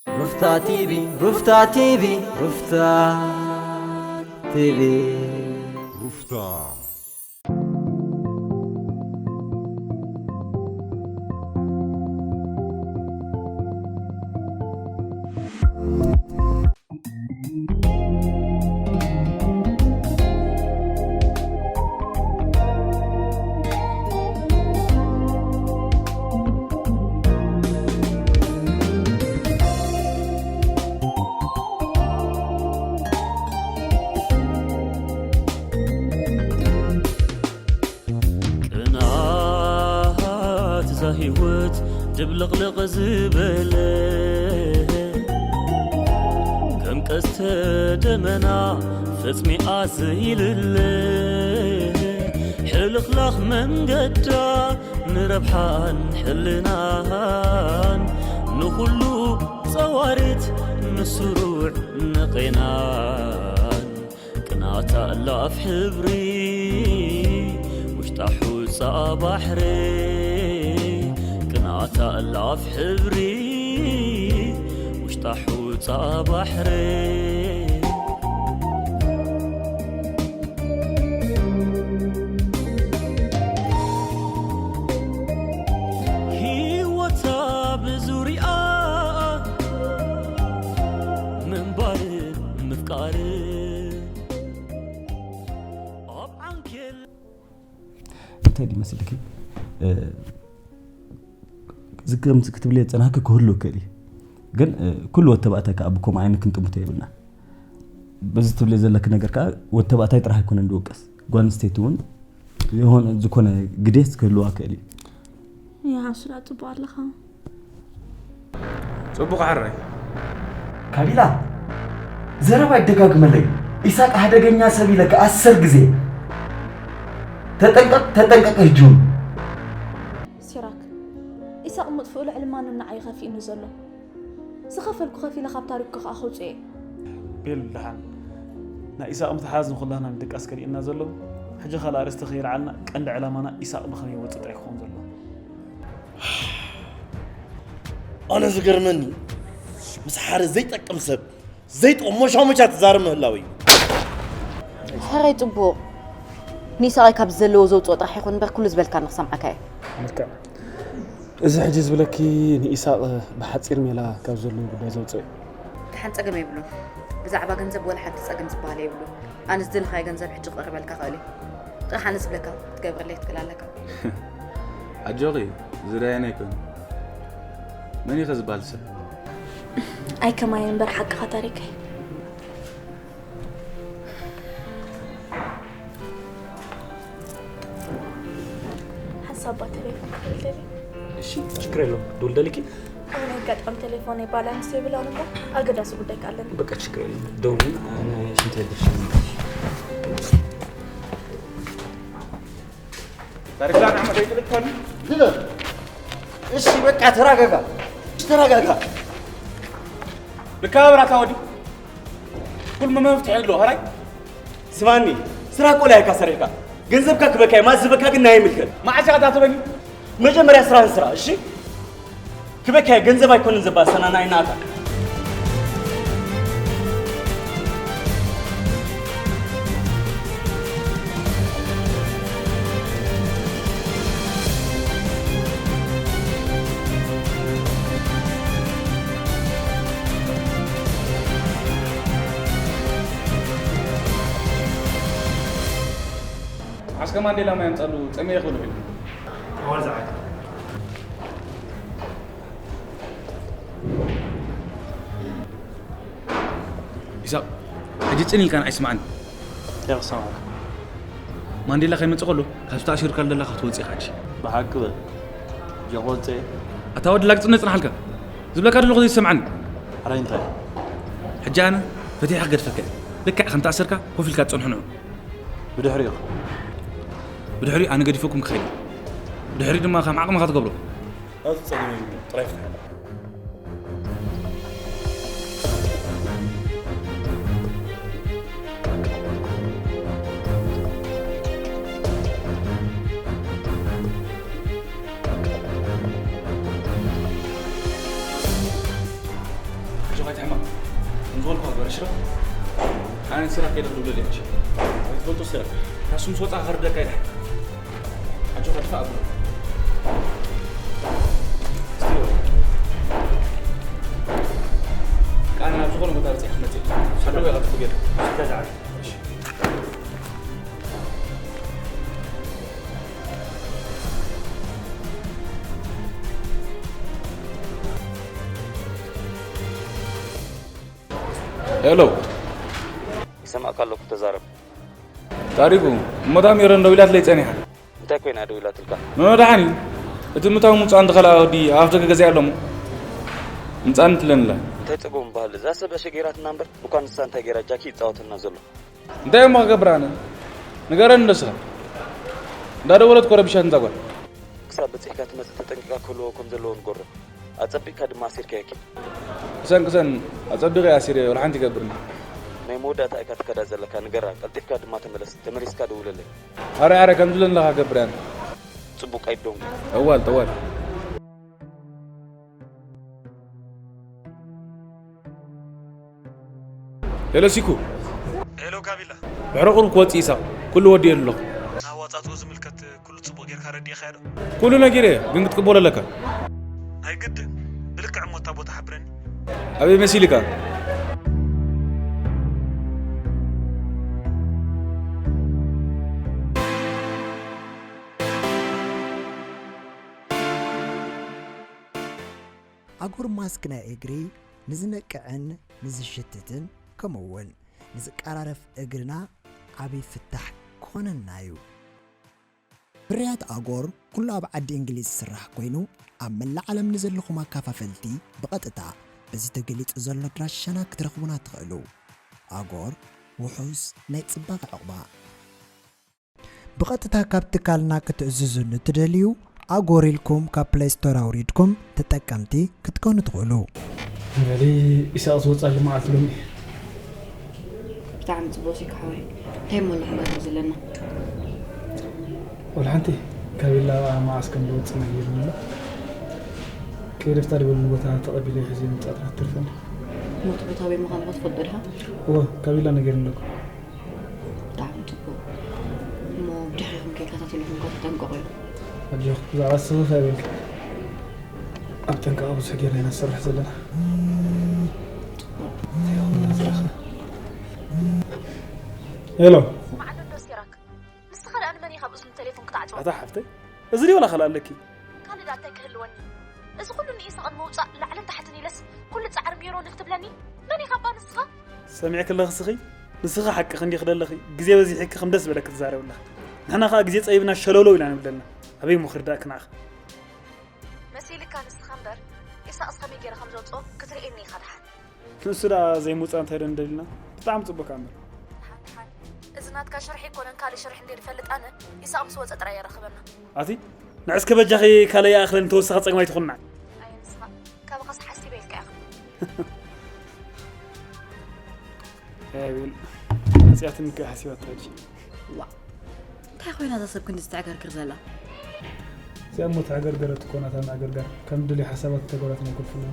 ሩፍታ ቲቪ፣ ሩፍታ ቲቪ፣ ሩፍታ ቲቪ። ሩፍታ። ቅንኣት እዛ ህይወት ድብልቕልቕ ዝበለ፣ ከም ቀስተ ደመና ፈጽሚ ኣዘይልለ፣ ሕልኽላኽ መንገዳ ንረብሓን ሕልናን፣ ንኹሉ ጸዋርት ንስሩዕ ንቄናን። ቅንኣታ እላፍ ሕብሪ ውሽጣ ሑጻ ባሕሪ። ቅንኣታ እላፍ ሕብሪ ውሽጣ ሑጻ ባሕሪ። ህይወታ ብዙርያ ምንባርን ምፍቃርን። እንታይ ድመስልኪ? ዝገምዚ ክትብልየ ዝጸናሕኪ ክህሉ ይክእል እዩ። ግን ኩሉ ወተባእታይ ከዓ ብከምኡ ዓይነት ክንጥምቶ የብልና። በዚ ትብልየ ዘለኪ ነገር ከዓ ወተባእታይ ጥራሕ ኣይኮነን ዝውቀስ፣ ጓል ኣንስተይቲ እውን ዝኾነ ግዴስ ክህልዋ ክእል እዩ። ያሱላ ጽቡቕ ኣለኻ። ጽቡቕ ሓራይ። ካቢላ፣ ዘረባ ይደጋግመለይ። ኢሳቅ ሓደገኛ ሰብ ኢለካ ኣሰር ግዜ። ተጠንቀቅ፣ ተጠንቀቅ ህጂ እውን። ሲራክ፣ ኢሳቅ ምጥፍኡ ልዕሊ ማንም ንዓይ ከፊእኒ ዘሎ። ዝኸፈልኩ ከፊለ ካብ ታሪኩ ከኣ ከውጽኦ እየ። ቤል ደሓን ናይ ኢሳቅ ምትሓዝ ንኹላና ንድቃስ ከሪእና ዘሎ። ሕጂ ካልእ ኣርእስቲ ከይልዓልና ቀንዲ ዕላማና ኢሳቅ ብኸመይ ይወጽእ ጥራይ ክኸውን ዘለዎ። ኣነ ዝገርመኒ ምስ ሓደ ዘይጠቅም ሰብ ዘይጠቅም ሞሻሞሻ ትዛረብ ምህላው እዩ። ሕራይ ጽቡቕ። ንኢሳቐይ ካብ ዘለዎ ዘውፅኦ ጥራሕ ይኹን እምበር ኩሉ ዝበልካ ንክሰምዓካ እየ። ልክዕ። እዚ ሕጂ ዝብለኪ ንኢሳቕ ብሓፂር ሜላ ካብ ዘለዎ ጉዳይ ዘውፅኦ እዩ። ደሓን ጸገም የብሉን። ብዛዕባ ገንዘብ ወላ ሓንቲ ጸገም ዝበሃል የብሉን። ኣነ ዝደለኻዮ ገንዘብ ሕጂ ክቕርበልካ ክእል እየ። ጥራሕ ኣነ ዝብለካ ክትገብረለይ ትክእል ኣለካ። ኣጆኺ፣ ዝዳየና ኣይኮን። መን ኢኸ ዝበሃል ሰብ? ኣይከማየን እምበር ሓቅኻ ታሪከይ። ሓሳባ ቴሌፎን ክፍልደሊ። እሺ፣ ችግር የለውም። ደውልደልኪ። ኣሁን ኣጋጣሚ ቴሌፎን ባላንስ የብላን እሞ ኣገዳሲ ጉዳይ ካለን። በቃ ችግር የለም። ደውል። ኣነ ሽንት ቤት ደርሼ። ታሪክ ላን ዓመት ኣይትልከሉ። ግበር። እሺ በቃ ተረጋጋ። እሺ ተረጋጋ። ልካበራ ታወዲ። ኩል መመፍትሒ ኣሎ። ሀራይ ስማኒ፣ ስራ ቆላ ያካ ሰሬካ። ገንዘብካ ክበካይ ማዝበካ ግን ናይ ምልከል። ማዕሻ ታተበኒ። መጀመርያ ስራህን ስራ እሺ። ክበካይ ገንዘብ ኣይኮንን ዘባሰና ናይ ናታ። ዓስከ ማንዴላ ማይ ኣምጻሉ ጸሚየ ክብሉ ፊልም ኣዋል ዝዓት ኢሳቕ፣ ሕጂ ጽን ኢልካ ንዓይ ስምዓኒ። እንታይ ክሰምዓካ? ማንዴላ ከይመጽእ ከሎ ካብቲ ተኣሲርካሉ ዘለኻ ክትወጽእ ኢኻ ሕጂ። ብሓቂ በል። ጀኾልተ። ኣታ ወዲ ላግጽ ነጽናሓልካ። ዝብለካ ዘለኹ ዘይትሰምዓኒ። ሕራይ እንታይ? ሕጂ ኣነ ፈቲሐ ክገድፈካ እየ። ልክዕ ከም ተኣሰርካ ኮፍ ኢልካ ትጸንሖ ንዑ። ብድሕሪኡ? ብድሕሪኡ ኣነ ገዲፈኩም ክኸይድ እየ። ብድሕሪኡ ድማ ከም ዓቕምኻ ትገብሮ። ናቱ ጸገም የብሉን፣ ጥራይ ፍትሓና። ኣይትሕመቕ። እንዝበልኩ ኣግበር፣ እሺ? ኣነ ሲራክ ከይደ ክድውለለይ፣ እሺ? ኣይትፈልጦ ሲራክ። ካሱ ምስ ወጻ ክርደካ ይድሕን። ኣጆኻ፣ ድፋእ ኣብሎ። እስቲ ወ-፣ ቃና ናብ ዝኾነ ቦታ ርጽያ ክትመጽእ። ሓደው ኢኻ ትፍገር። እሺ። ሄሎ። ይሰማዕካ ኣለኩ፣ ተዛረብ። ታሪኩ፣ እሞ እታ ሜሮን ደዊላትለይ ጸኒሓ። እንታይ ኮይና ደዊላትልካ? ኖኖ፣ ደሓን እዩ። እቲ ምታዊ ምምጻእ እንተኸላ ወዲ ኣብ ኣፍደገ ገዛ ኣሎ እሞ ምጻእ እንትለንላ። እንታይ ጸገም በሃል? እዛ ሰብ ኣሸጌራትና እምበር፣ እኳ ንሳ እንታይ ገይራ ጃኪ ይጻወተልና ዘሎ። እንታይ እሞ ክገብር ኣነ? ንገረኒ እንዶ ስኻ። እንዳደወለት እኮ ረቢሻትኒ እዛ ጓል። ክሳብ በጺሕካ ትመጽእ ተጠንቂቕካ ክህልዎ ከም ዘለዎ ንገሮ። ኣጸቢቕካ ድማ ኣሲርካዮ ኪድ። ክሰን ክሰን ኣጸቢቐ ኣሲረዮ፣ ወላ ሓንቲ ይገብርኒ። ናይ መወዳእታ ኢካ ትከዳ ዘለካ፣ ንገራ። ቀልጢፍካ ድማ ተመለስ። ተመሊስካ ደውለለይ። ኣረ ኣረ፣ ከም ዝብለኒ ኣለኻ ክገብር ኣነ። ጽቡቕ ኣይዶም። ጠዋል ጠዋል። ሄሎ ሲኩ። ሄሎ ካቢላ። ብሕሮ ቁሩብ ክወጽእ ኢሳቕ። ኩሉ ወዲኤሉ ኣለኹ። ንኣዋጻጽኦ ዝምልከት ኩሉ ጽቡቕ ጌርካ ረዲእኻዮ ዶ? ኩሉ ነጊረዮ፣ ግን ክትቅበሎ ኣለካ። ኣይግድን። ብልክዕ እሞ እታ ቦታ ሓብረኒ። ኣበይ መሲልካ? ኣጉር ማስክ ናይ እግሪ ንዝነቅዕን ንዝሽትትን ከምኡ እውን ንዝቀራረፍ እግርና ዓብዪ ፍታሕ ክኾነና እዩ። ፍርያት ኣጎር ኩሉ ኣብ ዓዲ እንግሊዝ ዝስራሕ ኮይኑ ኣብ መላእ ዓለም ንዘለኹም ኣካፋፈልቲ ብቐጥታ በዚ ተገሊጹ ዘሎ ኣድራሻና ክትረኽቡና ትኽእሉ። ኣጎር ውሑስ ናይ ጽባቐ ዕቑባ። ብቐጥታ ካብ ትካልና ክትእዝዙ ንትደልዩ፣ ኣጎር ኢልኩም ካብ ፕለይ ስቶር ኣውሪድኩም ተጠቀምቲ ክትኮኑ ትኽእሉ። በሊ፣ ኢሳቕ ዝወጻሉ መዓልቲ ሎሚ። ብጣዕሚ ጽቡቕ ሲካ ሓወይ። እንታይ እሞ ኣሎ ክንገብር ዘለና? ወላ ሓንቲ፣ ካቢላ መዓስ ከም ዝወጽእ ነጊሩኒ ኣሎ። ከይደ ፍታ ድበሉ ቦታ ተቐቢለ ሒዘ ምምጻእ ጥራሕ ትርፈኒ። ሞት ቦታ ኣበይ ምዃኑ ትፈልጦ ዲኻ? እወ፣ ካቢላ ነጊሩኒ ኣለኩ። ብጣዕሚ ጽቡቕ። እሞ ብድሕሪኹም ከይከታተልኹም ከ ተጠንቀቑ እዮም። ኣጆኽ፣ ብዛዕባ ንስኺ ከ በልኪ። ኣብ ጥንቃቐ ብዙሕ ጌርና ኢና ንሰርሕ ዘለና። ጽቡቕ። እንታይ ይኸውን ዝረኸ? ሄሎ። ስማዕ ኣሎ እንዶ ሲራክ። ንስኻ ደኣ ንመን ኢኻ ኣብ እዝኑ ተሌፎን ክትዓጽዋ? ኣታ ሓፍተይ፣ እዚ ድዩ ዋላ ካልእ ኣለኪ? ካልእ ደኣ እንታይ ክህልወኒ? እዚ ኩሉ ንኢሳቕ ንምውጻእ ላዕልን ታሕትን ኢለስ፣ ኩሉ ጻዕሪ ሜሮን ክትብለኒ? መን ኢኻ እባ ንስኻ? ሰሚዕኪ ኣለኺ ስኺ? ንስኺ ሓቅኺ እንዲኺ ደለኺ፣ ግዜ በዚሕኪ ከም ደስ ዝበለኪ ትዛረቢ ኣለኺ። ንሕና ኸኣ ግዜ ጸቢብና ሸለውለው ኢና ንብል ዘለና። ኣበይ እሞ ክርዳእኪ ንዓኺ? መሲልካ ንስኻ እምበር፣ ኢሳቕስ ከመይ ገይረ ከም ዘውጽኦ ክትርእየኒ ኢኻ ደሓን። ንሱ ደኣ ዘይምውጻእ እንታይ ዶ ንደሊና? ብጣዕሚ ጽቡቕ እምበር። ደሓን፣ ደሓን። እዚ ናትካ ሽርሒ ኣይኮነን፣ ካልእ ሽርሒ እንድየ ዝፈልጥ ኣነ፣ ኢሳቕ ምስ ወጸ ጥራይ የራኽበና። ኣቲ ንዕስከ በጃኺ ካልእ ይኣኽለኒ፣ ተወሳኺ ጸገም ኣይትኹንና። ኣየ ንስኻ፣ ካባኻስ ሓሲበ ኢልካ ኢኻ። ኣቤል፣ መጽያትኒ ከ ሓሲባታ ሕጂ። ዋ፣ እንታይ ኮይና እዛ ሰብ ክንዲ ዝተዕገርግር ዘላ? እዚኣ እሞ ተዕገርገረት እኮ ናታ ምዕግርጋር፣ ከም ድልዩ ሓሳባት ተገብራት ናይ ኩልፍና።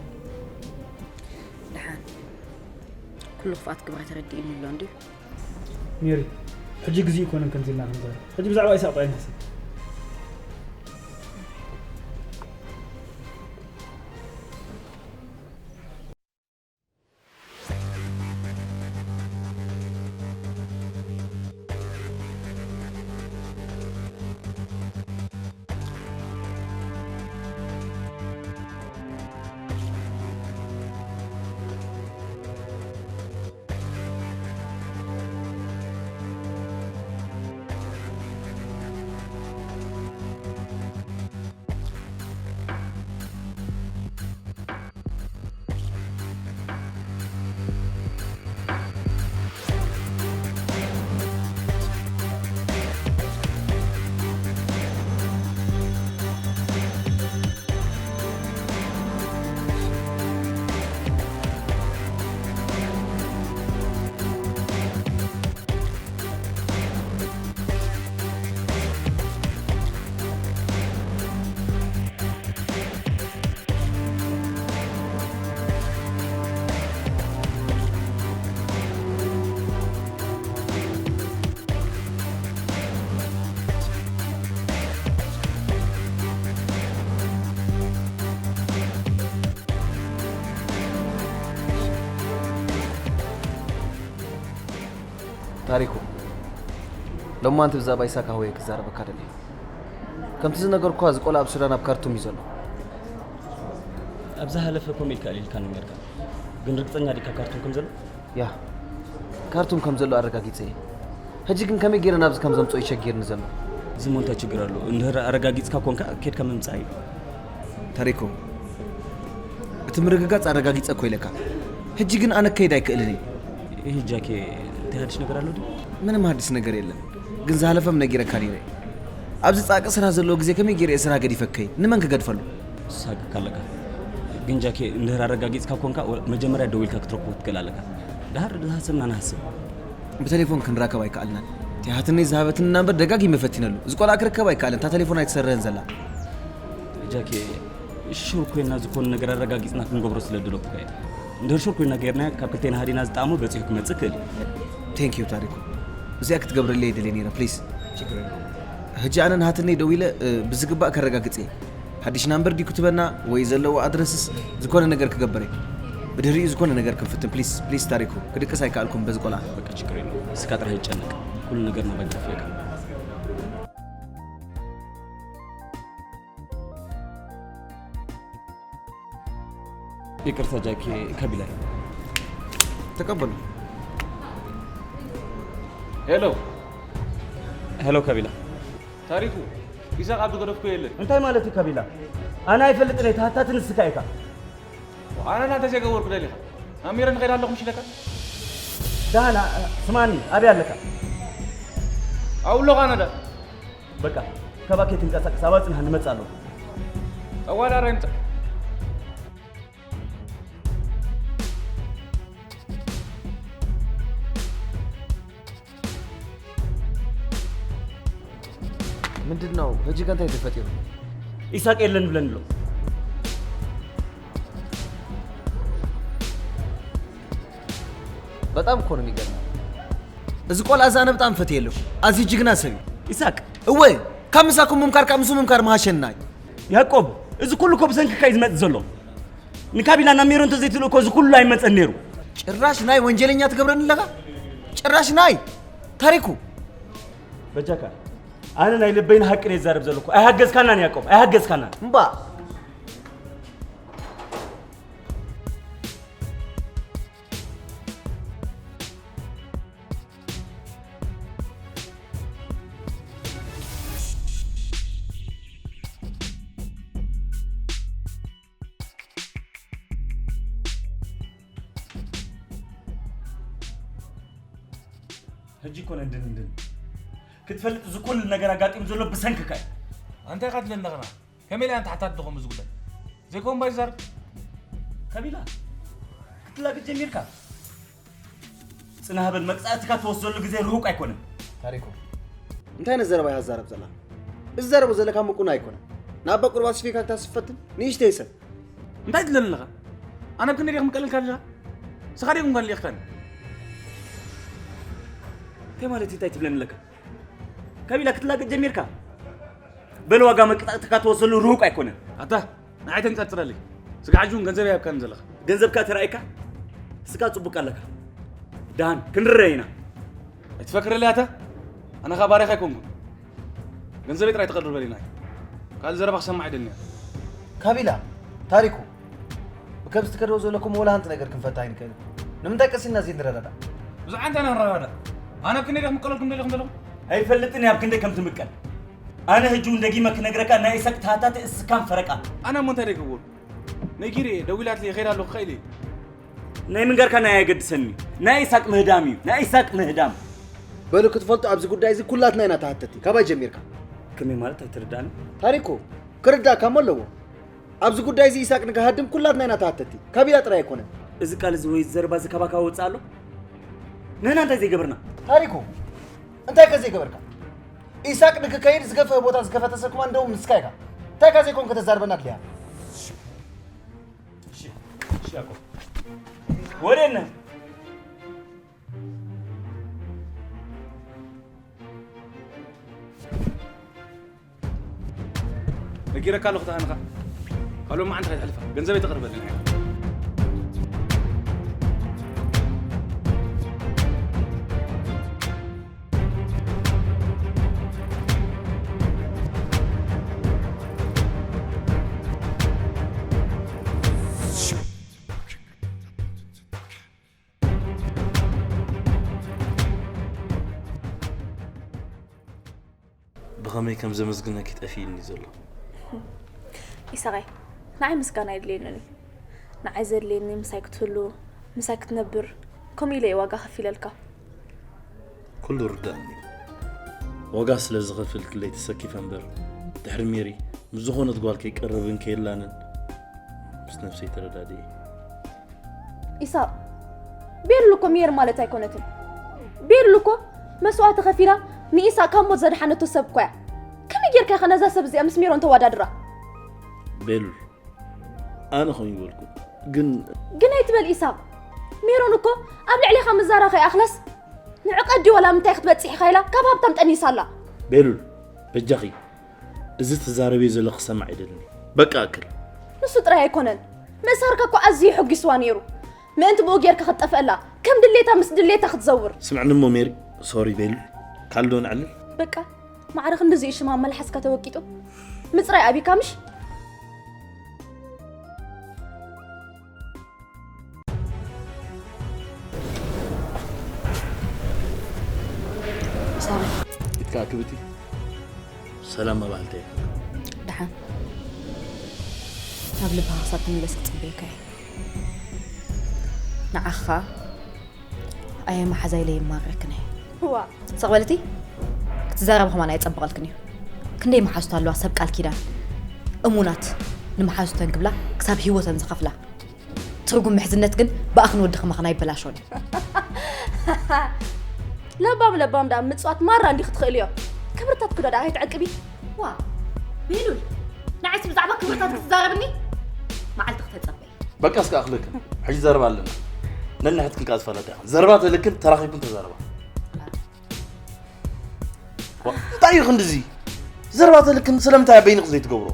ደሓን፣ ኩሉ ክፍኣት ግብራ ተረዲእኒ ኣሎ እንድዩ። ሜሪ፣ ሕጂ ግዜኡ ኣይኮነን ከምዚ ኢልና ክንዛረብ። ሕጂ ብዛዕባ ኢሳቕ ጥራይ ንሕሰብ። ታሪኩ፣ ሎማንቲ ብዛዕባ ኢሳክ ኣህወየ ክዛረበካ ደልየ። ከምቲ ዝነገርኩኻ፣ እዚ ቆልዓ ኣብ ሱዳን ኣብ ካርቱም እዩ ዘሎ። ኣብ ዝሓለፈ ከምኡ ኢልካ ኣልዒልካኒ ነይርካ። ግን ርግጸኛ ዲካ ካርቱም ከም ዘሎ? ያ፣ ካርቱም ከም ዘሎ ኣረጋጊጸ እየ። ሕጂ ግን ከመይ ገይረ ናብዚ ከም ዘምጽኦ እዩ ሸጊርኒ ዘሎ። እዚ እሞ እንታይ ችግር ኣለዎ? እንድሕር ኣረጋጊጽካ ኮንካ ኬድካ ምምጻእ እዩ። ታሪኩ፣ እቲ ምርግጋጽ ኣረጋጊጸ እኮ ኢለካ። ሕጂ ግን ኣነ ክከይድ ኣይክእልን እየ። ይህ ጃኬ፣ እንታይ ሓድሽ ነገር ኣሎ ድዩ? ምንም ሓድሽ ነገር የለን። ግን ዝሓለፈም ነጊረካ ነይረ። ኣብዚ ጻዕቂ ስራሕ ዘለዎ ግዜ ከመይ ገይረ እየ ስራሕ ገዲፈ ክከይድ? ንመን ክገድፈሉ? ሳቅካ ኣለካ። ግን ጃኬ፣ እንድሕር ኣረጋጊጽካ ኮንካ፣ ወ-፣ መጀመርያ ደዊልካ ክትረክቦ ክትክእል ኣለካ። ድሓር ዝሃሰብና ንሃስብ። ብቴሌፎን ክንራከብ ኣይከኣልናን። እቲ ሃትነይ ዝሃበትኒ ናምበር ደጋጊመ ፈቲነሉ። እዚ ቆልዓ ክርከብ ኣይከኣልን። እታ ቴሌፎን ኣይትሰርሕን ዘላ። ጃኬ፣ ሹር ኮይና ዝኾነ ነገር ኣረጋጊጽና ክንገብሮ ስለ ድለኩ እየ። እንድሕር ሹር ኮይና ጌርናዮ፣ ካብ ክልቴና ሃዲና ዝጠዓሞ በጺሑ ክመጽእ ክእል እዩ። ቴንክ ዩ ታሪኩ። እዚኣ ክትገብረለይ እየ ደልየ ነይረ፣ ፕሊዝ። ችግር የለውም። ሕጂ ኣነ ንሃትነይ ደዊለ፣ እ፣ ብዝግባእ ከረጋግጽ እየ። ሓድሽ ናምበር ድዩ ክትበና ወይ ዘለዎ ኣድረስስ ዝኾነ ነገር ክገብር እየ። ብድሕሪኡ ዝኾነ ነገር ክንፍትን፣ ፕሊዝ፣ ፕሊዝ ታሪኩ። ክድቅስ ኣይከኣልኩን በዚ ቆልዓ። በቃ ችግር የለውም። እስካ ጥራሕ ይጨነቅ። ኩሉ ነገር ናባይ ክፍየካ። ይቅርታ ጃኪ፣ ካቢላ። ተቀበሉ። ሄሎ። ሄሎ ካቢላ። ታሪኩ፣ ኢሳቅ ኣብ ዝገደፍኩ የለን። እንታይ ማለት እዩ ካቢላ? ኣነ ኣይፈልጥን እየ፣ ተሃታቲ ንስካ ኢካ። ኣነ ናተ ዘይገበርኩ ደሊካ? ኣሚረ ንኸይድ ኣለኹ ምሽ ኢለካ? ዳና፣ ስማኒ፣ ኣበይ ኣለካ? ኣብኡ ኣለኹ ኣነ ዳ። በቃ፣ ካባኪ ትንቀሳቀስ፣ ኣብኣ ጽንሓ፣ ንመጽእ ኣለኹ። ጠዋዳራይ ምጻእ። ምንድን ነው? ሕጂ ከ እንታይ ተፈጢሩ? ኢሳቅ የለን ብለን ኣሎ። በጣም እኮ ነው የሚገርመው። እዚ ቆልዓ እዚ ኣነ ብጣዕሚ ፈትየ ኣለኹ። ኣዝዩ ጅግና ሰብ እዩ። ኢሳቅ? እወ፣ ካብ ምሳኩም ምምካር ካብ ምሱ ምምካር መሃሸና እዩ። ያዕቆብ፣ እዚ ኩሉ እኮ ብሰንክካ እዩ ዝመጽእ ዘሎ። ንካቢላ ናብ ሜሮን እንተዘይትልእኮ እዚ ኩሉ ኣይመጸን ነይሩ። ጭራሽ ናይ ወንጀለኛ ትገብረኒ ኣለኻ? ጭራሽ ናይ ታሪኩ። በጃካ፣ ኣነ ናይ ልበይ ንሓቂ እየ ዝዛረብ ዘለኹ። ኣይሃገዝካናን ያዕቆብ፣ ኣይሃገዝካናን። እምባ። ሕጂ እኮ ነንድን እንድን ክትፈልጥ፣ እዚ ኩሉ ነገር ኣጋጢሙ ዘሎ ብሰንክካ እዩ። ኣንታይ ኢኻ ትብለኒ ኣለኻ? ከመይ ኢለ ኣንተ ሓታት ድኾም እዚ ጉዳይ? ዘይከውን ባይ ዛር። ካቢላ፣ ክትላገጽ ጀሚርካ? ጽናህ በል፣ መቅጻዕትካ ትወስደሉ ግዜ ርሁቅ ኣይኮነን። ታሪኩ፣ እንታይ ዓይነት ዘረባ ኢኻ ትዛረብ ዘላ? እዚ ዘረባ ዘለካ ምቁና ኣይኮነን። ንኣባ ቁርባ ስፊካ ክታስብ ፈትን፣ ንእሽተይ ሰብ። እንታይ ትብለኒ ኣለኻ? ኣነ ኣብ ክንደይ ዲኹም ቀልልካ ኣለኻ? ስኻ ዲኹም ጋር ሊኽካኒ? እንታይ ማለት እዩ? እንታይ ትብለኒ ኣለካ? ካቢላ ክትላገጽ ጀሚርካ? በል ዋጋ መቅጻዕትካ ትወስደሉ ርሁቅ ኣይኮነን። ኣታ ንዓይ ተንጸርጽረለይ። ስጋዕ ሕጂ እውን ገንዘብ ይሃብካኒ ዘለኻ። ገንዘብካ ተራእይካ? ስጋ ጽቡቅ ኣለካ። ዳን ክንረአ ኢና። ኣይትፈክረለይ ኣታ። ኣነ ኸኣ ባርያኻ ኣይኮንኩን። ገንዘበይ ጥራይ ተቐርበለይ ናይ። ካልእ ዘረባ ክሰማዕ ኣይደልን እየ። ካቢላ፣ ታሪኩ፣ ብከምዚ ትከደዎ ዘለኩም ወላ ሓንቲ ነገር ክንፈታ ኣይንክእልን። ንምንታይ ቀሲና ዘይንረዳዳእ? ብዛዕባ እንታይ ኢና ክንረዳዳእ? ኣነ ኣብ ክንደይ ዲኹም ምቀለልኩም ደሊኹም ዘለኹም? ኣይፈልጥን እየ ኣብ ክንደይ ከም ትምቀል። ኣነ ሕጂ እውን ደጊመ ክነግረካ ናይ ኢሳቅ ተሃታቲ እስካን ፈረቃ። ኣነ እሞ እንታይ ደይገብር? ነጊረ እየ፣ ደዊላትለይ፣ እኸይድ ኣለኹ፣ ክኸይድ እየ። ናይ ምንጋርካ ናይ ኣየገድሰኒ። ናይ ኢሳቅ ምህዳም እዩ፣ ናይ ኢሳቅ ምህዳም። በሉ ክትፈልጡ ኣብዚ ጉዳይ እዚ ኩላትና ኢና ተሃተቲ፣ ካባይ ጀሚርካ። ከመይ ማለት ኣይትርዳእኒ? ታሪኩ፣ ክርዳእካ እሞ ኣለዎ። ኣብዚ ጉዳይ እዚ ኢሳቅ ንክሃድም ኩላትና ኢና ተሃተቲ፣ ካቢላ ጥራይ ኣይኮነን። እዚ ቃል እዚ ወይ ዘረባ እዚ ካባካ ወጽእ ኣሎ? ንሕና እንታይ ዘይገበርና? ታሪኩ፣ እንታይ ከ ዘይገበርካ? ኢሳቅ ንክከይድ ዝገፍአ ቦታ ዝከፈተ ሰብ ከማን እንደውም ንስካ ኢካ። እንታይ ከ ዘይኮንክ ተዛርበና ድልያ? እሺ፣ እሺ፣ ያዕቆብ። ወዴት ነህ? ነጊረካ ኣለኹ፣ ተሃንኻ ካልኦ መዓንታ ከይትሕልፋ። ገንዘበይ ተቕርበለይ። ከመይ ከም ዘመስግነኪ ጠፊእኒ ዘሎ። ኢሳቐይ፣ ንዓይ ምስጋና የድልየንን እዩ። ንዓይ ዘድልየኒ ምሳይ ክትህሉ፣ ምሳይ ክትነብር፣ ከምኡ ኢለ እየ ዋጋ ከፊለልካ። ኩሉ ርዳእኒ እዩ። ዋጋ ስለ ዝኸፍል ክለይ ተሰኪፈ እምበር፣ ድሕሪ ሜሪ ምስ ዝኾነት ጓል ከይቀርብን ከየላንን ምስ ነፍሰይ ተረዳድየ። ኢሳቕ፣ ቤሉል እኮ ሜሪ ማለት ኣይኮነትን። ቤሉል እኮ መስዋእቲ ከፊላ ንኢሳቕ ካብ ሞት ዘድሓነቶ ሰብ እኮ እያ። ከመይ ጌርካ ኢኻ ነዛ ሰብ እዚኣ ምስ ሜሮን ተወዳድራ? ቤሉል፣ ኣነ ኸም ይበልኩ፣ ግን ግን ኣይትበል ኢሳቕ። ሜሮን እኮ ኣብ ልዕሌኻ ምዛራ ከይኣኽላስ ንዕቀት ድዩ ዋላ ምንታይ ክትበጽሕ ኢኻ ኢላ ካብ ሃብታም ጠኒሳ ኣላ። ቤሉል፣ በጃኺ፣ እዚ ትዛረብዮ ዘለኺ ክሰምዕ ኣይደልን። በቃ ኣክል። ንሱ ጥራይ ኣይኮነን፣ ምእሳርካ እኮ ኣዝዩ የሐጒስዋ ነይሩ። ምእንቲ ብኡ ጌርካ ክትጠፍአላ፣ ከም ድሌታ ምስ ድሌታ ክትዘውር። ስምዕኒ እሞ ሜሪ፣ ሶሪ ቤሉል፣ ካልዶ ንዕልል። በቃ፣ ማዕረ ክንድዚ እዩ ሽማ መልሓስካ ተወቂጡ። ምጽራይ ኣቢካ ምሽ? ሳሚ። ኢትካ ክብቲ። ሰላም መባልተይ። ደሓን። ናብ ልብኻ ክሳብ ትምለስ ክጽበየካ እየ። ንዓኻ ኣየ መሓዛ ኢለ ይማረክን እየ። እዋ። ስቕ በልቲ? ክትዛረባ ከማን ኣይጸብቐልክን እዩ። ክንደይ መሓዙት ኣለዋ ሰብ ቃል ኪዳን። እሙናት ንመሓዙተን ክብላ ክሳብ ህይወተን ዝኸፍላ። ትርጉም ምሕዝነት ግን ብኣኽን ወዲ ከማኽን ኣይበላሾን እዩ። ለባም ለባም ደኣ ምጽዋት ማራ እንዲኺ ትኽእልዮ። ክብርታት ኩዳ ደኣ ኣይትዕቅቢ። ዋ፣ ቤሉል፣ ንዓይስ ብዛዕባ ክብርታት ክትዛረብኒ? መዓልቲ ክተጸበይ። በቃ እስከ ኣኽልክን። ሕጂ ዘረባ ኣለና። ነንሕድክን ከኣ ዝፈለጥ ኢኽን። ዘረባ ተልክን ተራኺብክን ተዛረባ። ዋ፣ እንታይ እዩ ክንድዚ? ዘረባ ተልክን ስለምንታይ ኣብ በይንኽ ዘይትገብሮ?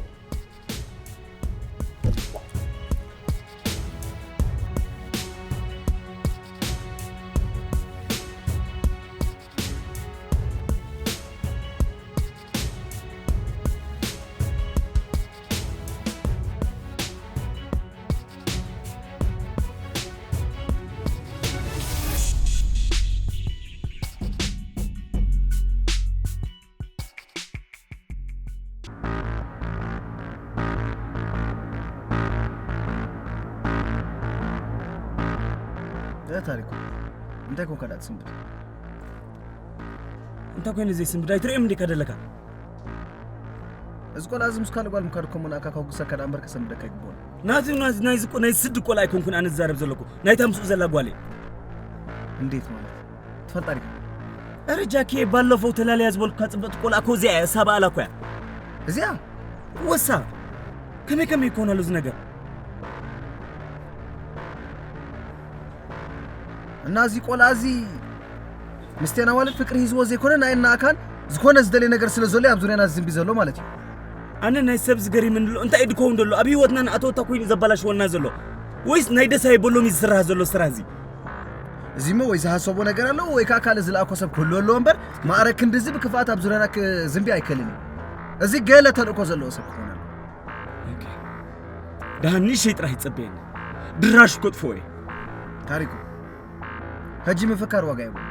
እ ታሪኩ፣ እንታይ ኮንካ ደኣ ትስንብድ? እንታይ ኮይኑ ዘይስንብድ? ኣይትርእዮም እንዴ ከደለካ? እዚ ቆልዓ እዚ ምስ ካልእ ጓል ምካድ እኮ መናእካ ከውግሰካ ደኣ እምበር ከሰንብደካ ኣይግብኦን። ናቲ፣ ናዚ፣ ናይዚ ቆ-፣ ናይ ስዲ ቆልዓ ኣይኮንኩን ኣነ ዝዛረብ ዘለኩ። ናይታ ምስኡ ዘላ ጓል እየ። እንዴት ማለት? ትፈልጣ ዲኻ? ኧረ ጃኪ፣ ባለፈው ተላለያ ዝበልኩካ ጽብቕቲ ቆልዓ እኮ እዚኣ እያ፣ እሳ በኣላ እኮ እያ። እዚኣ? ወሳ። ከመይ ከመይ ይኮን ኣሎ እዚ ነገር? እና እዚ ቆልዓ እዚ ምስቴን ኣዋልድ ፍቅሪ ሂዝዎ ዘይኮነ ናይ እናኣካን ዝኾነ ዝደልየ ነገር ስለ ዘሎ እዩ ኣብ ዙርያና ዝዝንቢ ዘሎ ማለት እዩ። ኣነ ናይ ሰብ ዝገሪምን ኣሎ እንታይ እዩ ድከውን ዘሎ ኣብ ህይወትና ንኣተወታ ኮይኑ ዘባላሽወና ዘሎ ወይስ ናይ ደስ ኣይበሎም እዩ ዝስራሕ ዘሎ ስራሕ እዚ? እዚሞ ወይ ዝሃሰቦ ነገር ኣለዎ ወይ ከዓ ካልእ ዝለኣኮ ሰብ ክህሉ ኣለዎ እምበር ማዕረ ክንድዚ ብክፍኣት ኣብ ዙርያና ክዝንቢ ኣይከልን እዩ። እዚ ገለ ተልእኮ ዘለዎ ሰብ ክኾን ኣለዎ። ኦኬ። ደሃን ንእሽተይ ጥራሕ ይጸበየኒ። ድራሹ ከጥፍኦ እየ። ታሪኩ፣ ሕጂ ምፍካር ዋጋ የብሉን።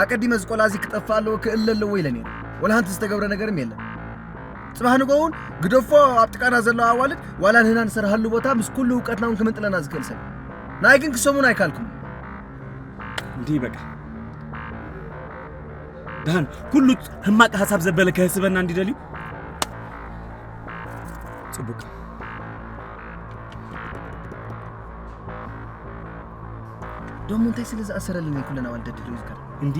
ኣቀዲመ እዚ ቆልዓ እዚ ክጠፍእ ኣለዎ፣ ክእለ ኣለዎ ኢለ ነይረ። ወላ ሓንቲ ዝተገብረ ነገርም የለን። ጽባሕ ንግሆ እውን ግደፎ ኣብ ጥቃና ዘለዋ ኣዋልድ ዋላ ንህና ንሰርሃሉ ቦታ ምስ ኩሉ እውቀትና እውን ክምንጥለና ዝክእል ሰብ እዩ። ንኣይ ግን ክሰሙን ኣይካልኩምን። እንዲህ በቃ። ደሃን ኩሉ ሕማቅ ሐሳብ ዘበለ ከህስበና እንዲደልዩ ጽቡቅ። ደሞ እንታይ ስለ ዝኣሰረልን እዩ ኩለን ኣዋልድ ደድሕሪኡ ዝከዳ? እንዲ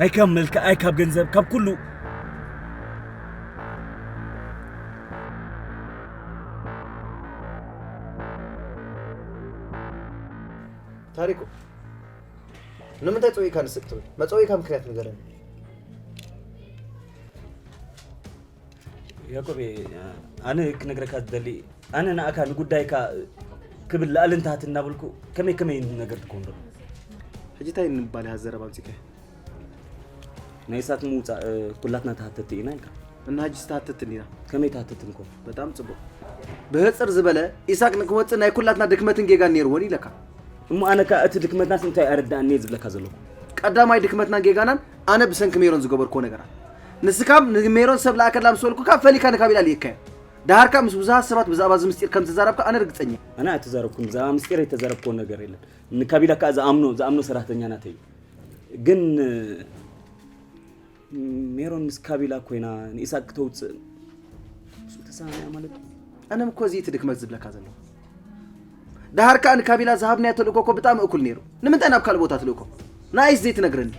ኣይ ካብ መልክዕ ኣይ ካብ ገንዘብ ካብ ኩሉ ታሪኩ፣ ንምንታይ ጸዊእካ ንስቅ ትብል? መጸዊእካ ምክንያት ንገረኒ። ያቆቤ፣ ኣነ ክነግረካ ዝደሊ፣ ኣነ ንኣካ ንጉዳይካ ክብል ልኣልን ታህትን እናበልኩ ከመይ ከመይ ነገር ትከውን ዘሎ? ሕጂ እንታይ ንምባል እያ ዘረባ ኣምጺእካዮ? ናይ እሳት ምውጻእ፣ እ፣ ኩላትና ተሃተቲ ኢና ኢልካ። እና ሕጂ ዝተሃተትን ኢና። ከመይ ተሃተትን ኮን? በጣም ጽቡቕ። ብህጽር ዝበለ፣ ኢሳቅ ንክወጽእ ናይ ኩላትና ድክመትን ጌጋን ነይርዎን ኢለካ። እሞ ኣነ ከኣ እቲ ድክመትናስ እንታይ ኣረዳእኒ እየ ዝብለካ ዘለኹ። ቀዳማይ ድክመትናን ጌጋናን ኣነ ብሰንኪ ሜሮን ዝገበርክዎ ነገራት። ንስካም ንሜሮን ሰብ ለኣከላ ምስ በልኩካ ፈሊካ ንካቢላ ልኢካዮ። ደሃርካ ምስ ብዙሃት ሰባት ብዛዕባ እዚ ምስጢር ከም ተዛረብካ ኣነ ርግጸኛ እየ። ኣነ ኣይተዛረብኩን፣ ብዛዕባ ምስጢር የተዛረብክዎ ነገር የለን። ንካቢላ ከኣ ዝኣምኖ ዝኣምኖ ሰራሕተኛ ናተይ እዩ። ግን ሜሮን ምስ ካቢላ ኮይና ንኢሳቅ ክተውፅእ ምስኡ ተሰማሚዓ ማለት እዩ። ኣነ እኮ እዚ እቲ ድክመት ዝብለካ ዘለኹ። ደሃር ከኣ ንካቢላ ዝሃብናዮ ተልእኮ እኮ ብጣዕሚ እኩል ነይሩ። ንምንታይ ናብ ካልእ ቦታ ትልእኮ? ንኣይስ ዘይትነግረኒ?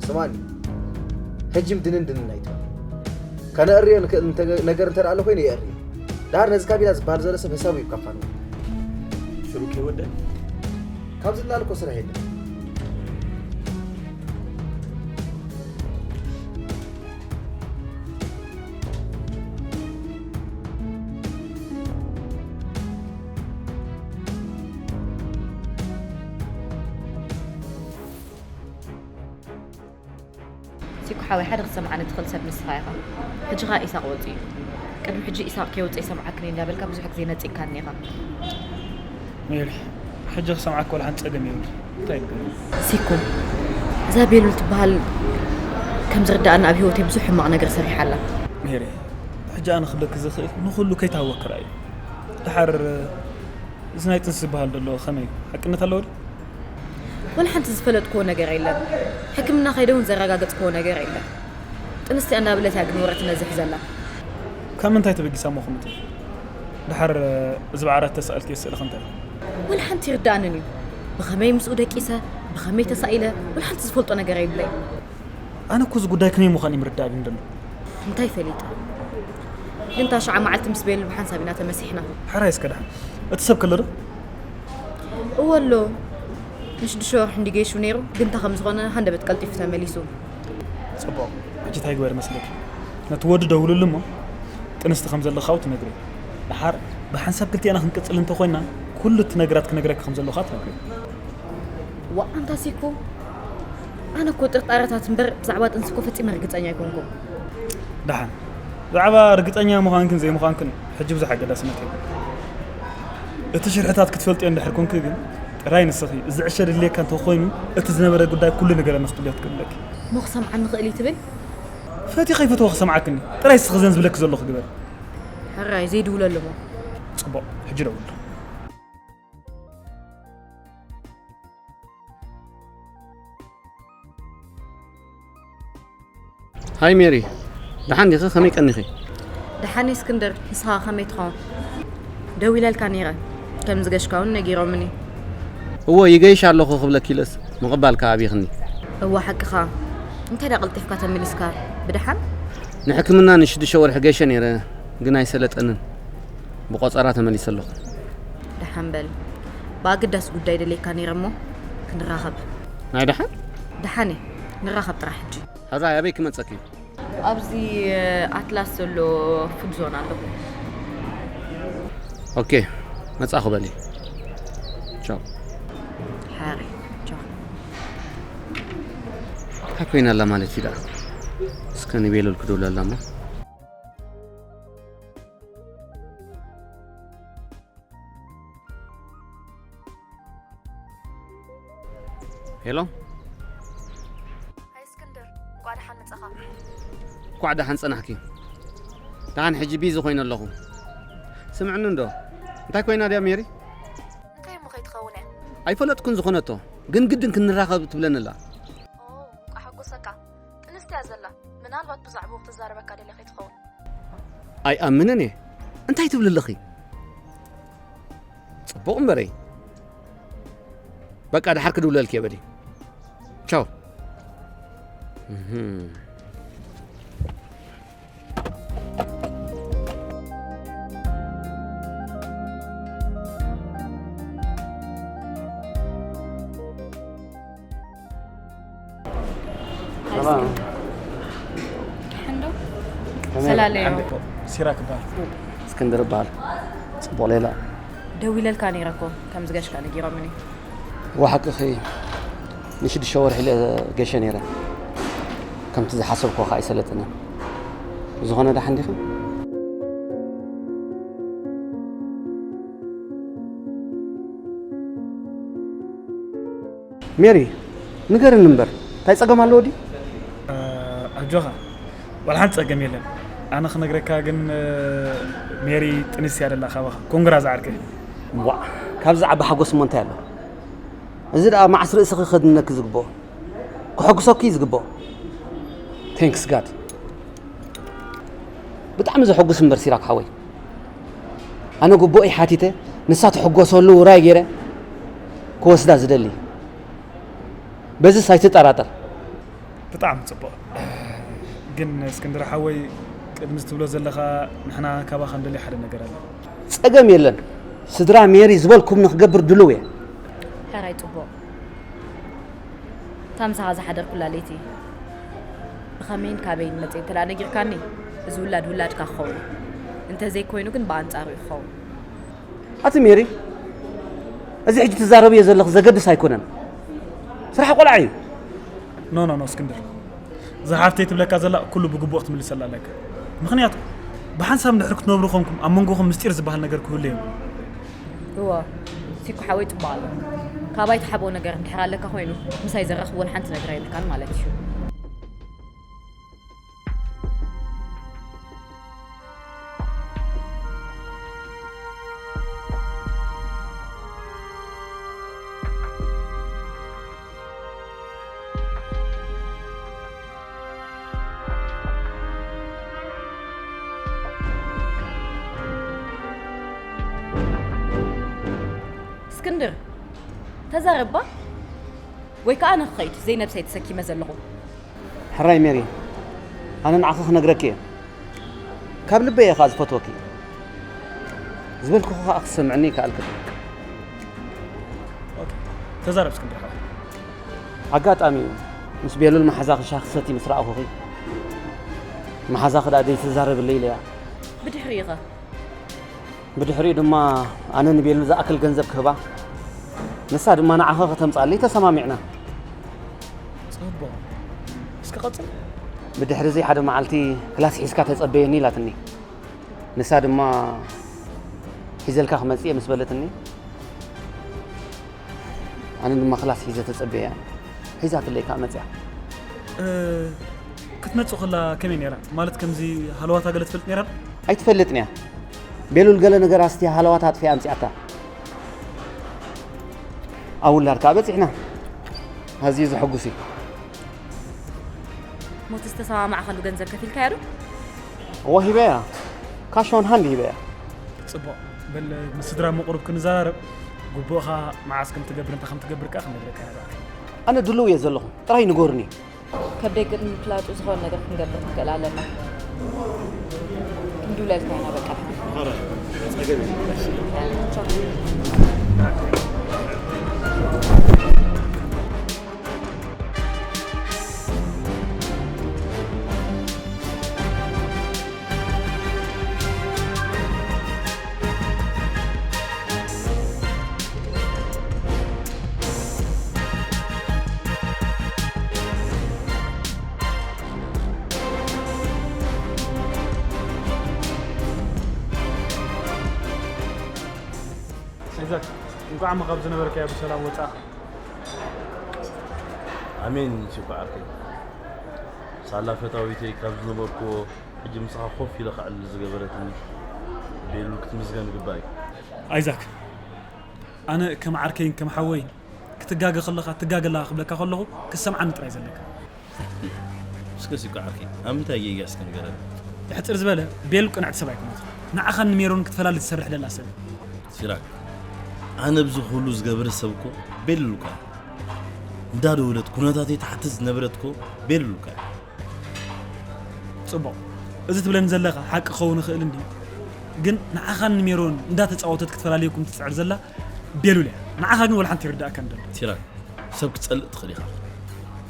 ስማኒ፣ ሕጂ ድንን ድንን ኣይትበል። ከነእርዮ ንክእል እንተ-፣ ነገር እንተ ደኣ ኣሎ ኮይኑ የእርዮ። ደሃር ነዚ ካቢላ ዝበሃል ዘሎ ሰብ ህሳቡ ይብካፋ ነው። ሽሩክ ይወደ። ካብዚ ላል እኮ ስራሕ የለን። ሲኩ ሓወይ፣ ሓደ ክትሰምዓኒ ትኽእል ሰብ ንስኻ ኢኻ። ሕጂ ኸኣ ኢሳቕ ወጺኡ እዩ። ቅድሚ ሕጂ ኢሳቕ ከይወጸ ይሰምዓክን እዩ እንዳበልካ ብዙሕ ግዜ ነጺግካኒ ኢኻ። ሜሪ፣ ሕጂ ክሰምዓካ ወላ ሓንቲ ጸገም የብሉን። እንታይ ይበል? ሲኩ፣ እዛ ቤሉል ትበሃል ከም ዝርዳእኒ ኣብ ህይወተይ ብዙሕ ሕማቕ ነገር ሰሪሓ ኣላ። ሜሪ፣ ሕጂ ኣነ ክብለኪ ዝኽእል ንኹሉ ከይተሃወኪ ርኣይ። ደሓር እዚ ናይ ጥንሲ ዝበሃል ዘሎ ከመይ እዩ? ሓቅነት ኣለዎ ድዩ? ወላ ሓንቲ ዝፈለጥክዎ ነገር የለን። ሕክምና ከይደ እውን ዘረጋገጽክዎ ነገር የለን። ጥንስቲ እንዳበለት እያ ግን ወረ ትነዝሕ ዘላ። ካብ ምንታይ ተበጊሳ እሞ ከምኡ ትብል? ደሓር እዚ ብዓራት ተሳእልክዮ ስእሊ ከ እንታይ እዩ? ወላ ሓንቲ ይርድኣንን እዩ። ብኸመይ ምስኡ ደቂሰ፣ ብኸመይ ተሳኢለ፣ ወላ ሓንቲ ዝፈልጦ ነገር የብለይ። ኣነ እኮ እዚ ጉዳይ ከመይ ምዃን እዩ ምርዳእ ግን ዘሎ። እንታይ ፈሊጠ? ግን እታ ሽዓ መዓልቲ ምስ ቤሉል ብሓንሳብ ኢና ተመሲሕና። ሕራይ እስከ ደሓን። እቲ ሰብ ከሎ ዶ? እወ ኣሎ። ንሽዱሽተ ወርሒ እንዲ ገይሹ ነይሩ፣ ግን እንታይ ከም ዝኾነ ሃንደበት ቀልጢፉ ተመሊሱ። ጽቡቕ። ሕጂ እንታይ ግበር መስለኪ? ነቲ ወዲ ደውልሉ እሞ ጥንስቲ ከም ዘለኻ ትነግሪ። ደሓር ብሓንሳብ ክልቲኣና ክንቅጽል እንተኾይና ኩሉ እቲ ነገራት ክነግረኪ ከም ዘለኹ ትነግሪ። ዋእ ኣንታ ሲኮ፣ ኣነ እኮ ጥርጣረታት እምበር ብዛዕባ ጥንሲ እኮ ፈጺመ ርግጸኛ ኣይኮንኩን። ደሓን፣ ብዛዕባ ርግጸኛ ምዃንክን ዘይምዃንክን ሕጂ ብዙሕ ኣገዳስነት የብሉን። እቲ ሽርሕታት ክትፈልጥዮ እንድሕር ኮንኪ ግን፣ ጥራይ ንስኺ፣ እዚ ዕሸ ድልየካ እንተኾይኑ፣ እቲ ዝነበረ ጉዳይ ኩሉ ንገረኒ ክትብልዮ ትኽእሊ ኣለኪ። እሞ ክሰምዓኒ ይኽእል እዩ ትብል? ፈትየ ከይፈተወ ክሰምዓክኒ፣ ጥራይ ንስኺ ዘን ዝብለኪ ዘለኹ ግበሪ። ሕራይ፣ ዘይድውለሉ እሞ። ጽቡቕ፣ ሕጂ ደውል። ሃይ ሜሪ፣ ደሓን ዲኺ? ከመይ ቀኒኺ? ደሓን እስክንድር፣ ንስኻ ከመይ ትኸውን? ደዊለልካ ነይረ፣ ከም ዝገሽካ እውን ነጊሮምኒ። እዎ፣ ይገይሽ ኣለኹ ክብለኪ ኢለስ ምቕባልካ ኣቢኽኒ። እወ፣ ሓቅኻ። እንታይ ደኣ ቀልጢፍካ ተመሊስካ? ብደሓን? ንሕክምና ንሽዱሽተ ወርሒ ገይሸ ነይረ፣ ግን ኣይሰለጠንን። ብቆጸራ ተመሊሰ ኣለኹ። ደሓን በል። ብኣገዳሲ ጉዳይ ደልየካ ነይረ እሞ ክንራኸብ። ናይ ደሓን? ደሓን እየ። ንራኸብ ጥራሕ ሕጂ። ሕራይ ኣበይ ክመጸኪ? ኣብዚ ኣትላስ ዘሎ ፉድ ዞን ኣለኹ። ኦኬ፣ መጻኹ በሊ። ቻው። ሓሪ፣ ቻው። እንታይ ኮይና ኣላ ማለት እዩ ደኣ? እስከ ንቤሉል ክድውለላ እሞ። ሄሎ። ሃይ እስክንድር፣ እንቋዕ ደሓን መጻኻ። እንቋዕ ደሓን ጸናሕኪ። ደሓን ሕጂ ቢዚ ኮይነ ኣለኹ። ስምዕኒ እንዶ፣ እንታይ ኮይና ድያ ሜሪ? እንታይ እሞ ከይትኸውን እያ? ኣይፈለጥኩን ዝኾነቶ፣ ግን ግድን ክንራኸብ ትብለኒ ኣላ። ኦ፣ እንቋዕ ሓጎሰካ። ጥንስቲ እያ ዘላ። ምናልባት ብዛዕባኡ ክትዛረበካ ደልያ ከይትኸውን። ኣይኣምንን እየ። እንታይ ትብሊ ኣለኺ? ጽቡቕ እምበረይ። በቃ፣ ደሓር ክድውለልኪ እየ በሊ። ቻው። እህም። ሰላም። ደሓን ዶ? ከመይ? ሰላሌ። ደሓን ዶ? ሲራክ እበሃል። እስክንድር እበሃል። ጽቡቕ ሌላ። ደዊለልካ ነይረ እኮ፣ ከም ዝገሽካ ነጊሮምኒ። ወሓቅኺ፣ ንሽዱሽተ ወርሒ ኢለ ገሸ ነይረ። ከምቲ ዝሓሰብኩ ከኣ ኣይሰለጠንን። ብዝኾነ ደሓን ዲኺ? ሜሪ፣ ንገርኒ እምበር፣ እንታይ ጸገም ኣለዎ ድዩ? ኣጆኻ፣ ዋላ ሓንቲ ጸገም የለን። ኣነ ክነግረካ ግን፣ ሜሪ ጥንስ እያ ደላ ካባኻ። ኮንግራ ዝዓርከይ። ዋ፣ ካብዚ ዓቢ ሓጎስ እሞ እንታይ ኣሎ? እዚ ደኣ መዓስ ርእስኺ ከድነኪ ዝግብኦ? ክሐጉሰኪ እዩ ዝግብኦ። Thanks God። ብጣዕሚ ዘሐጉስ እምበር ሲራክ ሓወይ። ኣነ ግቡእይ ሓቲተ፣ ንሳ ትሕጎሰሉ ውራይ ገይረ ክወስዳ ዝደሊ። በዚስ ኣይትጠራጠር። ብጣዕሚ ጽቡቕ። ግን እስክንድር ሓወይ፣ ቅድሚ ትብሎ ዘለኻ ንሕና ካባኻ ንደልዮ ሓደ ነገር ኣሎ። ጸገም የለን። ስድራ ሜሪ ዝበልኩም ንክገብር ድሉው እየ። ሕራይ ጽቡቕ። እታ ምሳኻ ዝሓደርኩላ ለይቲ ብኸመይን ካበይን መጽእ እንተ ነጊርካኒ፣ እዚ ውላድ ውላድካ ክኸውን እዩ። እንተዘይኮይኑ ግን ብኣንጻሩ እዩ ክኸውን። ኣቲ ሜሪ፣ እዚ ሕጂ ትዛረብዮ ዘለኺ ዘገድስ ኣይኮነን። ስራሕ ቆልዓ እዩ። ኖ ኖ ኖ እስክንድር፣ እዛ ሓፍተይ ትብለካ ዘላ ኩሉ ብግቡእ ክትምልሰላ ኣለካ። ምኽንያቱ ብሓንሳብ እንድሕር ክትነብሩ ኮንኩም ኣብ መንጎኹም ምስጢር ዝበሃል ነገር ክህሉ የብሉን። እወ፣ ሲኩ ሓወይ ጽቡቕ ኣሎ። ካባይ ትሓብኦ ነገር እንድሕር ኣለካ ኮይኑ ምሳይ ዘራኽብ ወላ ሓንቲ ነገር የብልካን ማለት እዩ። እስክንድር፣ ተዛረባ ወይ ከዓ ኣነ ክኸይድ ዘይነብሰይ ተሰኪመ ዘለኹ። ሕራይ ሜሪ፣ ኣነ ንዓኺ ክነግረኪ እየ። ካብ ልበይ እየ ከዓ ዝፈትወኪ። ዝበልኩኺ ከዓ ክትሰምዕኒ ይከኣልክን። ኦኬ፣ ተዛረብ እስክንድር ሓወይ። ኣጋጣሚ እዩ ምስ ቤሉል መሓዛኺ ሻሂ ክትሰቲ ምስ ረኣኹኺ፣ መሓዛኺ ደኣ ዘይትዛረብለይ ኢለያ። ብድሕሪኡ ኸ? ብድሕሪኡ ድማ ኣነ ንቤሉል ዝኣክል ገንዘብ ክህባ፣ ንሳ ድማ ንዓኺ ከተምጽኣለይ ተሰማሚዕና። ጽቡቕ። እስኪ ቀጽል። ብድሕሪ እዚ ሓደ መዓልቲ ክላስ ሒዝካ ተጸበየኒ ኢላትኒ። ንሳ ድማ ሒዘልካ ክመጽእ እየ ምስ በለትኒ፣ ኣነ ድማ ክላስ ሒዘ ተጸበያ። ሒዛትለይ ከኣ መጽያ። እ፣ ክትመጽእ ከላ ከመይ ነይራ? ማለት ከምዚ ሃለዋታ ገለ ትፈልጥ ነይራ ዶ? ኣይትፈልጥን እያ። ቤሉል ገለ ነገር ኣስትያ ሃለዋታ ኣጥፊኣ ኣምጺኣታ። ኣብ ውላድ ከኣ በጺሕና። ኣዝዩ ዘሐጉስ እዩ። ሞት ዝተሰማማዕካሉ ገንዘብ ከፊልካዮ ዶ? እወ ሂበያ። ካሽ ኦን ሃንድ ሂበያ። ጽቡቕ። በል ምስ ስድራ ምቕሩብ ክንዘራረብ፣ ግቡእኻ መዓስ ከም ትገብር እንታይ ከም ትገብር ከኣ ክንነግረካ ኢና። ኣነ ድሉው እየ ዘለኹ። ጥራይ ንገሩኒ። ከብደይ ቅድሚ ምፍላጡ ዝኾነ ነገር ክንገብር ንኽእል ኣለና። ክንድውለልካ ኢና በቃ። ኣይዛክ፣ እንኳዕ እሞ ካብ ዝነበርካዮ ብሰላም ወጻእኻ። ኣሜን። ሲኮ ዓርከይ፣ ሳላ ፈታዊተይ ካብ ዝነበርኩዎ ሕጂ ምሳኻ ኮፍ ኢለ ክዕልል ዝገበረትኒ ቤሉ ክትምስገን ግባእ እዩ። ኣይዛክ፣ ኣነ ከም ዓርከይን ከም ሓወይን ክትጋገ ከለኻ ትጋገ ኣለኻ ክብለካ ከለኹ ክትሰምዓኒ ጥራይ ዘለካ። እስከ ሲኮ ዓርከይ፣ ኣብ ምንታይ ጌጋ እስከ ንገረኒ። ብሕጽር ዝበለ ቤሉ ቅንዕቲ ሰብ ኣይኮነትን። ንዓኻን ንሜሮን ክትፈላሊ ትሰርሕ ደላ ሰብ። ሲራክ፣ ኣነ ብዚ ኩሉ ዝገበረ ሰብ እኮ ቤሉልካ። እንዳደወለት ኩነታተይ ትሓትት ዝነበረት እኮ ቤሉልካ። ጽቡቕ፣ እዚ ትብለኒ ዘለኻ ሓቂ ክኸውን ይኽእል እንድዩ፣ ግን ንዓኻን ንሜሮን እንዳተጻወተት ክትፈላልየኩም ትጽዕር ዘላ ቤሉል እያ። ንዓኻ ግን ወላ ሓንቲ ይርድኣካ እንደሎ። ሲራክ፣ ሰብ ክትጸልእ ትኽእል ኢኻ።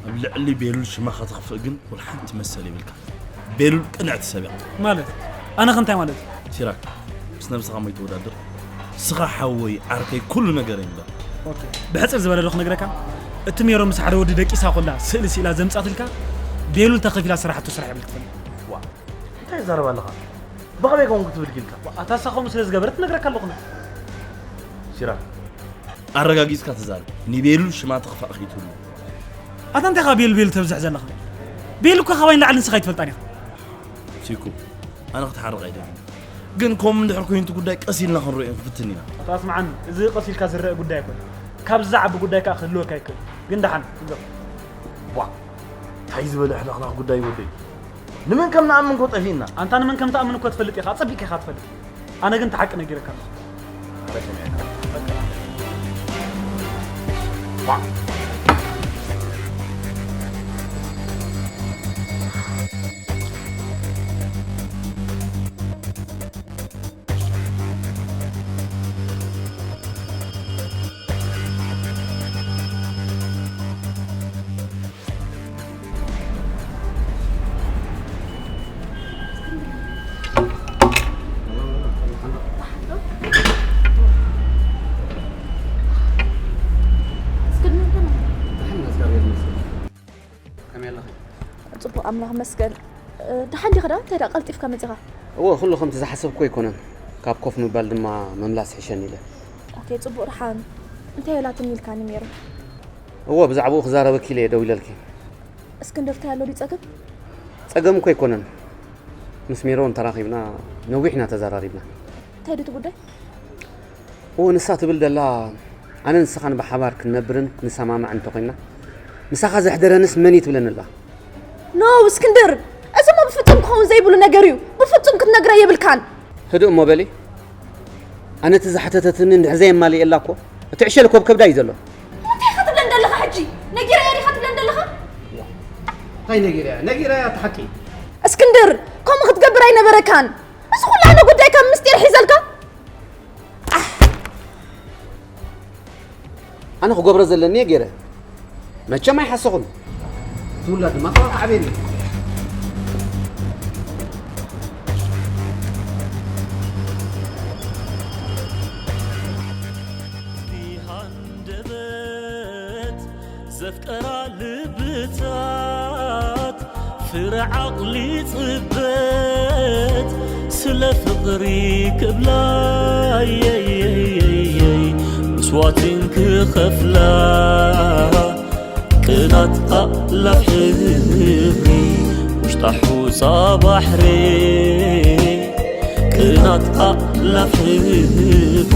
ኣብ ልዕሊ ቤሉል ሽማ ከተኽፍእ ግን ወላ ሓንቲ መሰል የብልካ። ቤሉል ቅንዕቲ ሰብ እያ። ማለት? ኣነ ከ እንታይ ማለት እዩ? ሲራክ፣ ምስ ነብስኻ እሞ ኣይትወዳደር። ንስኻ ሓወይ፣ ዓርከይ፣ ኩሉ ነገረይ እምበር። ኦኬ። ብሕጽር ዝበለ ዶ ክነግረካ? እቲ ሜሮን ምስ ሓደ ወዲ ደቂሳ ኮላ ስእሊ ስኢላ ዘምጻትልካ ቤሉል ተኸፊላ ዝሰራሓቶ ስራሕ የብልካ ትፈልጥ። ዋ፣ እንታይ ትዛረብ ኣለኻ? ብኸመይ ከምኡ ክትብል ኪኢልካ? ኣታ ንሳ ከምኡ ስለ ዝገበረት እነግረካ ኣለኹ። ሲራክ፣ ኣረጋጊጽካ ተዛረብ። ንቤሉ ሽማ ተኽፋእ ከይትብሉ። ኣታ እንታይ ኢኻ ቤሉ ቤሉ ተብዝሕ ዘለኻ? ቤሉ እኮ ካባይ ንላዕሊ ንስኻ ኣይትፈልጣን ኢኻ። ቺኩ፣ ኣነ ክትሓርቕ ኣይደልን። ግን ከምኡ እንድሕር ኮይኑ እቲ ጉዳይ ቀስ ኢልና ክንርእዮ ክንፍትን ኢና። ኣታ ስምዓኒ፣ እዚ ቀስ ኢልካ ዝረአ ጉዳይ ኣይኮነን። ካብዚ ዝዓቢ ጉዳይ ከኣ ክህልወካ ኣይክእልን። ግን ደሓን፣ ክንገር። ዋ፣ እንታይ ዝበለ ሕልኽላኽ ጉዳይ ወደይ። ንመን ከም ንኣምን እኮ ጠፊእና። ኣንታ ንመን ከም ትኣምን እኮ ትፈልጥ ኢኻ፣ ኣጸቢቕካ ኢኻ ትፈልጥ። ኣነ ግን እቲ ሓቂ ነጊረካ ኣለኹ። ከመይ ኣለኺ? ጽቡቕ ኣምላኽ መስገን። እ፣ ደሓን ዲኻ ደኣ? እንታይ ደኣ ቀልጢፍካ መጺኻ? እወ፣ ኩሉ ከምቲ ዝሓሰብኩ ኣይኮነን። ካብ ኮፍ ምባል ድማ ምምላስ ይሕሸኒ ኢለ። ኦኬ፣ ጽቡቕ ደሓን። እንታይ ኢላትኒ ኢልካኒ ሜሮን? እወ፣ ብዛዕባኡ ክዛረበኪ ኢለ እየ ደው ኢለልኪ። እስክንድር እንታይ ኣሎ ድዩ ጸገም? ጸገም እኮ ኣይኮነን። ምስ ሜሮን ተራኺብና ነዊሕ ኢና ተዘራሪብና። እንታይ ድዩ እቲ ጉዳይ? እወ፣ ንሳ ትብል ደላ፣ ኣነ ንስኻን ብሓባር ክንነብርን ክንሰማማዕን እንተኾይንና፣ ምሳኻ ዘሕደረንስ መን እዩ ትብለኒ ኣላ። ኖ፣ እስክንድር፣ እዚ እሞ ብፍጹም ክኸውን ዘይብሉ ነገር እዩ። ብፍጹም ክትነግራ የብልካን። ህድእ እሞ በሊ። ኣነ እቲ ዝሓተተትኒ እንድሕር ዘየማልኤላ እኮ፣ እቲ ዕሸል እኮ ኣብ ከብዳ እዩ ዘሎ። እንታይ ኢኻ ትብለን ዘለኻ ሕጂ? ነጊረያ ዲኻ ትብለን ዘለኻ? እንታይ ነጊረያ? ነጊረያ እቲ ሓቂ። እስክንድር፣ ከምኡ ክትገብር ኣይነበረካን። እዚ ኩሉ ኣነ ጉዳይ ካብ ምስጢር ሒዘልካ? ኣሕ! ኣነ ክገብሮ ዘለኒ እየ ገይረ። መቸም ኣይሓሰኹን። እቲ ውላድ ድማ ተባዕ ዓብየኒ። ብሃንደበት ዘፍቀራ ልብታት ፍረ ዓቕሊ ጽበት ስለ ፍቕሪ ክብላ የየየየይ መስዋዕትን ክኸፍላ ቅናት ኣእላፍ ሕብሪ ውሽጣ ሑጻ ባሕሪ ቅናት ኣእላፍ ሕብሪ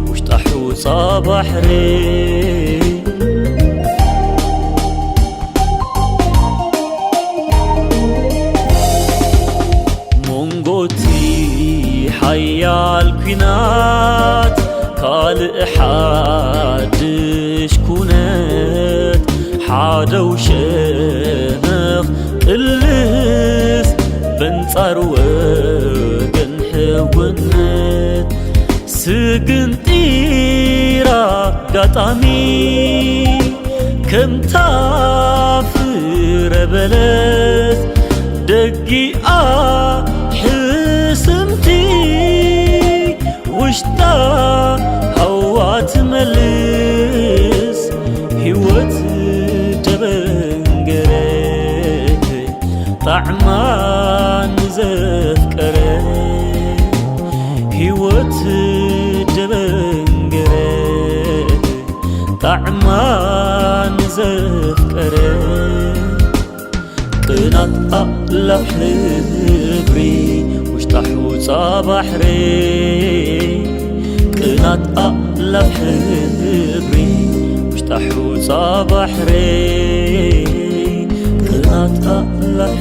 ውሽጣ ሑጻ ባሕሪ ሞንጎቲ ሓያል ኲናት ካልእ ሓድሽ ኩነት ሓደው ሸነኽ ቅልስ በንጻር ወገን ሕውነት ስግንጢራ ኣጋጣሚ ከምታ ፍረ በለስ ደጊኣ ሕስምቲ ውሽጣ ሃዋ ትመልስ ህይወት ደበንገረ ጣዕማ ንዘፍቀረ ህይወት ደበንገረ ጣዕማ ንዘፍቀረ ቅናት ኣእላፍ ሕብሪ ውሽጣ ሑጻ ባሕሪ ቅናት ኣእላፍ ሕብሪ ውሽጣ ሑጻ ባሕሪ ቅናት ኣእላፍ